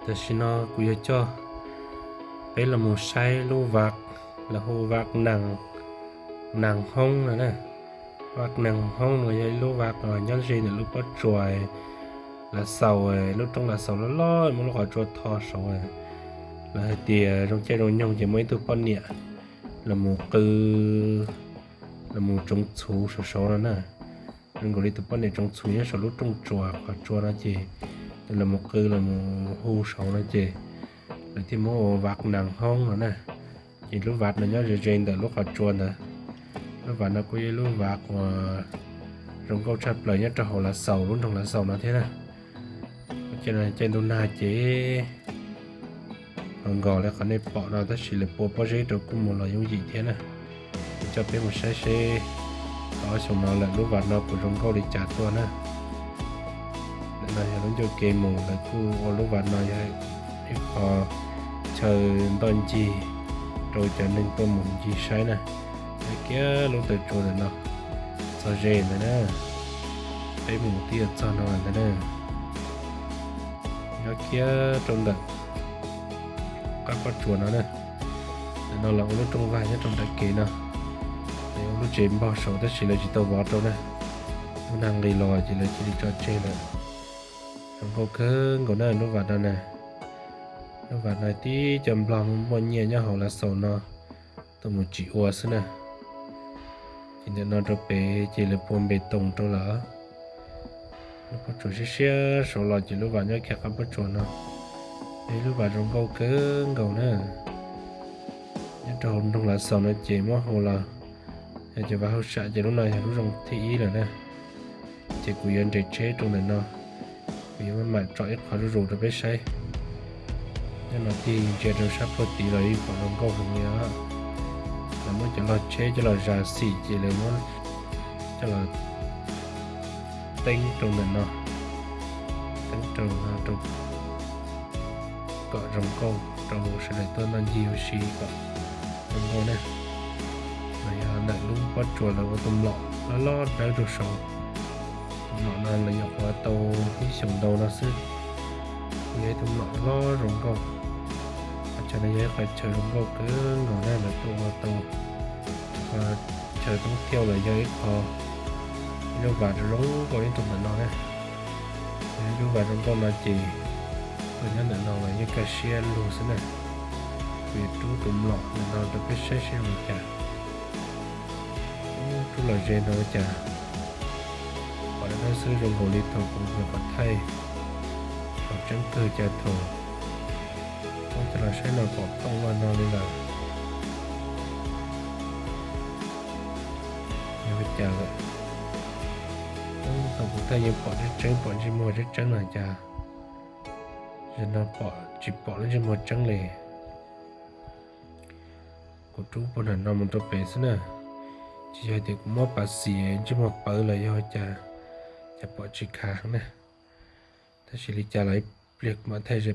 Tam sim no kuv yuav coj peb los mus saib lub vaj, lawv hu vaj Nas Hoob no na. Vaj Nas Hoob no yog ib lub vaj nyob ze ntawm lub pob tsuas Lav Xaus, lub roob Lav Xaus loj loj muaj lub qhov tsua tho saud. Lawv hais tias zoo caij zoo nyoog ces muaj ib tug poj niam los mus qw, los mus tsoov txhuv saum saud no na. Zoo nkaus li tus poj niam tsoov txhuv nyob saum lub rooj tsua qhov tsua no ces lawv los mus qw los mus hu saud no ces lawv thiaj muab ua vaj Nas Hoob no na. Ces lub vaj no nyob ze ze ntawm lub qhov tsua ntawd. Lub vaj no kuj yog ib lub vaj uas zoo nkauj tshaj plaws nyob rau hauv Lav Xaus, lub nroog Lav Xaus no thiab na. Ces no caij ntuj nag ces ho nkos li qhov nej pom no tab sis lawv pua pob zeb rau kuj mus los yooj yim thiab na. Kuv coj peb mus saib seb tau ob xyoos no lawm lub vaj no puas zoo nkauj li cas tuaj na. Ntawm no yog lub ncauj ke mus, lawv kuj ua lub vaj no yog ib qho chaw ntoj ncig rau cov neeg tuaj mus ncig saib na. Nyob kiag lub taw tsua ntawm no txog ze ntawd na, peb mus twb yuav txog no ntawd na. Nyob kiag rau ntawm qab pob tsuas no na. Ntawm no lawv ua lub rooj vag nyob rau nram kev no, lawv ua lub tsev npog saud tab sis lawv tsis tau vov rau na. Lub nag nqis los ces lawv cia li tso tseg lawm. Zoo nkauj kawg nkaus na lub vaj no na. Lub vaj no tib co nplog muaj nyiaj nyob hauv Lav Xaus no tuaj mus tsim ua xwb na. Ces ntawm no rau pem ces lawv pua npe toos rau lawm. Lub pob tsuas siab siab saud los ces lub vaj nyob kiag qab pob tsuas no. Yog ib lub vaj zoo nkauj kawg nkaus na. Nyob rau hauv nroog Lav Xaus no ces muab hu los yog cov vaj hauj sam ces lub no yog lub zoo thib ib lawm na. Ces kuv yuav nres tsheb rau ntawm no, kuv yuav mam tsom ib qho zuj zus rau peb saib. Nyob no tig ntsia rau sab puag tid los yeej pom zoo nkauj heev li os. Lawv muab cov log tsheb coj los zas xim ces lawv muab coj los teeb rau ntawm no, teeb rau no rau kom zoo nkauj rau sawv daws tuaj noj ncig ua si kom zoo nkauj na. Los yog ntawm lub pob tsuas lawv ua tus mlom loj loj dawb rau saud. Tus mlom no lawv nyuam qhuav tau ib xyoos ntau no xwb, kuj yog ib tug mlom loj zoo nkauj. Qhov chaw no yog ib qhov chaw zoo nkauj kawg nkaus na, lawv tuaj ua tau qhov chaw thoob thiauj los yog ib qho, ib lub vaj zoo nkauj ib tug ntawm no na. Yog ib lub vaj zoo nkauj no ces tuaj nyob ntawm no los yeej kaj siab lug xwb na. Kuv yuav rub tus mlom ntawm no rau peb saib seb zoo li cas. Rub los ze no cas pom dawb dawb xwb, zoo nkaus li thaum kuv nyuam qhuav thaij, pom tseeb kawg cas thaum muab coj los saib no pom tooj loj no li lawm. Yog li cas lawm, thaum kuv thaij yeej pom tseeb tseeb, pom ntsej muag tseeb tseeb no cas zaum no pom tsis pom lub ntsej muag tseeb li. Kuv rub puag nram no mus rau pem xwb na. Tsis yog tias kuv muab pav xim ntsej muag pawv los yog cas, cas pom tsis khav heev na. Tab sis li cas los ib pliag kuv mam thaij ze